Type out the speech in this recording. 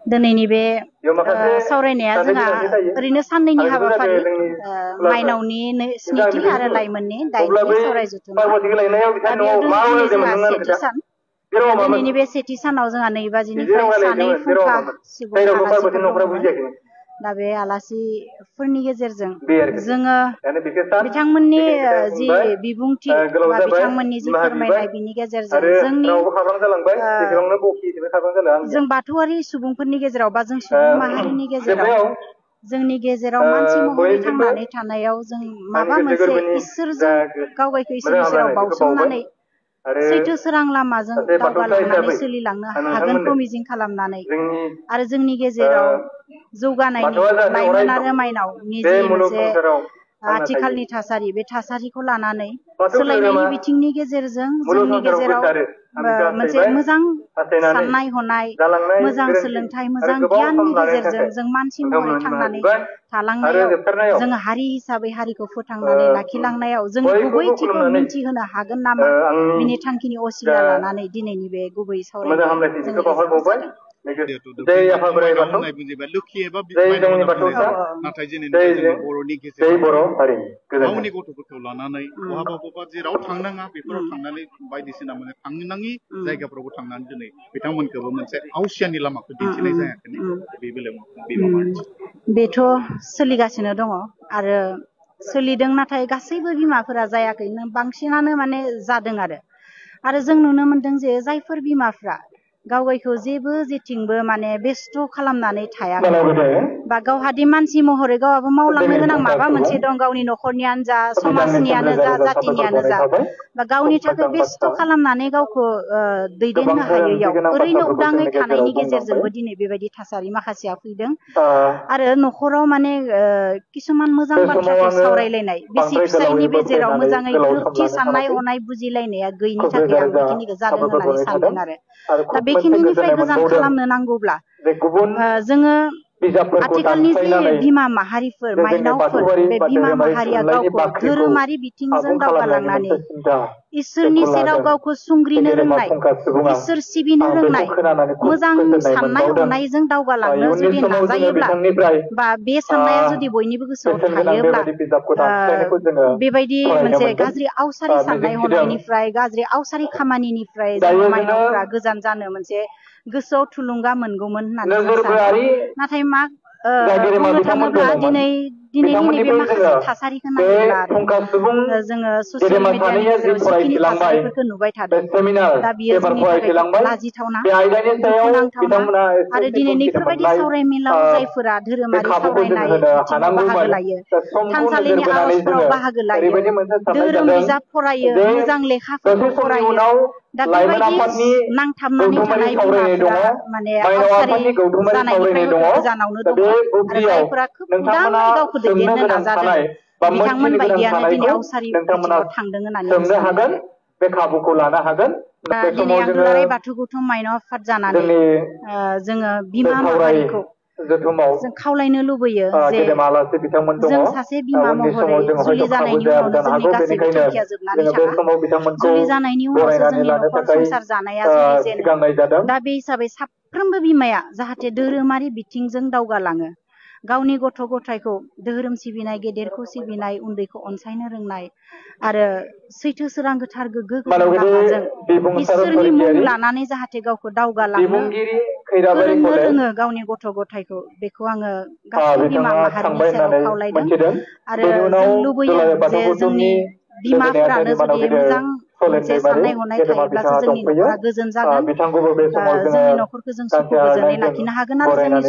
दिनैनि बे सावरायनाया जोंहा ओरैनो साननैनि हाबाफारि माइनावनि स्निथि आरो लाइमोननि दाइनथि सावराय जथुम्मा दा बेयाव दिनै जोंहा सेथि सान दिनैनि बे सेथि सानाव जोंहा 2 बाजिनिफ्राय सानै फुंखा सुबुं आलासिफोर दङमोन दा बे आलासिफोरनि गेजेरजों जोङो बिथांमोननि जि बिबुंथि बा बिथांमोननि जि फोरमायनाय बिनि गेजेरजों जों बाथौआरि सुबुंफोरनि गेजेराव बा जों सुबुं माहारिनि गेजेराव जोंनि गेजेराव मानसि महरै थांनानै थानायाव जों माबा मोनसे इसोरजों गावगायखौ इसोरनि सेराव बावसोमनानै सैथो सोरां लामाजों दावगालांनानै सोलिलांनो हागोनखौ मिजिं खालामनानै आरो जोंनि गेजेराव जौगानायनि लाइमोन आरो माइनावनि जि मोनसे आथिखालनि थासारि बे थासारिखौ लानानै सोलायनायनि बिथिंनि गेजेरजों जोंनि गेजेराव मोनसे मोजां साननाय हनाय मोजां सोलोंथाइ मोजां गियाननि गेजेरजों जों मानसि महरै थांनानै थालांनायाव जों हारि हिसाबै हारिखौ फोथांनानै लाखिलांनायाव जों गुबैथिखौ मिन्थिहोनो हागोन नामा बिनि थांखिनि असिला लानानै दिनैनि बे गुबै सावरायनाया जय आफा बोराइ बाथौ जय जोंनि बाथौसा नाथाय जोंनि बर'नि गेजेराव गावनि गथ'फोरखौ लानानै बहाबा जेराव थांनाङा बेफोराव थांनानै बायदिसिना माने थांनाङि जायगाफोरावबो थांनानै दिनै बिथांमोनखौबो मोनसे आवसियानि लामाखौ दिन्थिनाय जायाखै बे बेलायाव बेथ' सोलिगासिनो दङ आरो सोलिदों नाथाय गासैबो बिमाफोरा जायाखै बांसिनानो माने जादों आरो जों नुनो मोनदों जे जायफोर बिमाफ्रा गावगायखौ जेबो जेथिंबो माने बेस्थ' खालामनानै थायाखै बा गावहादि मानसि महरै गावहाबो मावलांनो गोनां माबा मोनसे दं गावनि न'खरनियानो जा समाजनियानो जा जातिनियानो जा बा गावनि थाखाय बेस्थ' खालामनानै गावखौ दैदेननो हायैयाव ओरैनो उदाङै थानायनि गेजेरजोंबो दिनै बेबायदि थासारि माखासेया फैदों आरो न'खराव माने किसुमान मोजां बाथ्राफोर सावरायलायनाय बिसि फिसायनि गेजेराव मोजाङै गोरोबथि साननाय हनाय बुजिलायनाया गैयिनि थाखाय आं बेखिनिखौ जादों होननानै सानदों दा बेखिनिनिफ्राय गोजान खालामनो नांगौब्ला जोङो आथिखालनि जि बिमा माहारिफोर माइनावफोर बे बिमा माहारिया गावखौ धोरोमारि बिथिंजों दावगालांनानै इसोरनि सेराव गावखौ सुंग्रिनो रोंनाय इसोर सिबिनो रोंनाय मोजां साननाय हनायजों दावगालांनो जुदि नाजायोब्ला बा बे साननाया जुदि बयनिबो गोसोआव थायोब्ला बेबायदि मोनसे गाज्रि आवसारि साननाय हनायनिफ्राय गाज्रि आवसारि खामानिनिफ्राय जों माइनावफ्रा गोजान जानो मोनसे गोसोआव थुलुंगा मोनगौमोन होननानै आं सानो नाथाय मा बुंनो थाङोब्ला दिनैनि नैबे माखासे थासारिखौ नायोब्ला जोङो ससियेल मिडियानि गेजेराव जिखिनि थासारिफोरखौ नुबाय थादों दा बियो जोंनि थाखाय लाजिथावना दुखुनांथावना आरो दिनै नैफोरबायदि सावरायमेलाव जायफोरा धोरोमारि सावरायनाय बिथिङाव बाहागो लायो थानसालिनि आर'जफोराव बाहागो लायो धोरोम बिजाब फरायो मोजां लेखाफोरखौ फरायो दा बेबायदि नांथाबनानै थानाय बिमाफोरा माने आवसारि जानायनिफ्राय गोजानावनो दङ आरो जायफोरा खोब उदाङै गावखौ दैदेननो नाजादों बिथांमोन बायदियानो दिनै आवसारि बिथिङाव थांदों होननानै आं सानो बे खाबुखौ लानो हागोन दिनै आं दुलाराय बाथौ गौथुम माइनाव आफाद जानानै जोङो बिमा माहारिखौ जों खावलायनो लुबैयो जे जों सासे बिमा महरै जुलि जानायनि उनावनो जोंनि गासैबो थांखिया जोबनानै थाङा जुलि जानायनि उनावसो जोंनि न'खर संसार जानाया जुरिजेनो दा बे हिसाबै साफ्रोमबो बिमाया जाहाथे धोरोमारि बिथिंजों दावगालाङो गावनि गथ' गथायखौ धोरोम सिबिनाय गेदेरखौ सिबिनाय उन्दैखौ अनसायनो रोंनाय आरो सैथो सोरां गोथार गोग्गो गोजोन राहाजों इसोरनि मुं लानानै जाहाथे गावखौ दावगालांनो फोरोंनो रोङो गावनि गथ' गथायखौ बेखौ आङो गासै बिमा माहारिनि सेराव खावलायदों आरो जों लुबैयो जे जोंनि बिमाफ्रानो जुदि मोजां मोनसे साननाय हनाय थायोब्लासो जोंनि न'खरा गोजोन जागोन जोंनि न'खरखौ जों सुखु गोजोनै लाखिनो हागोन आरो जोंनि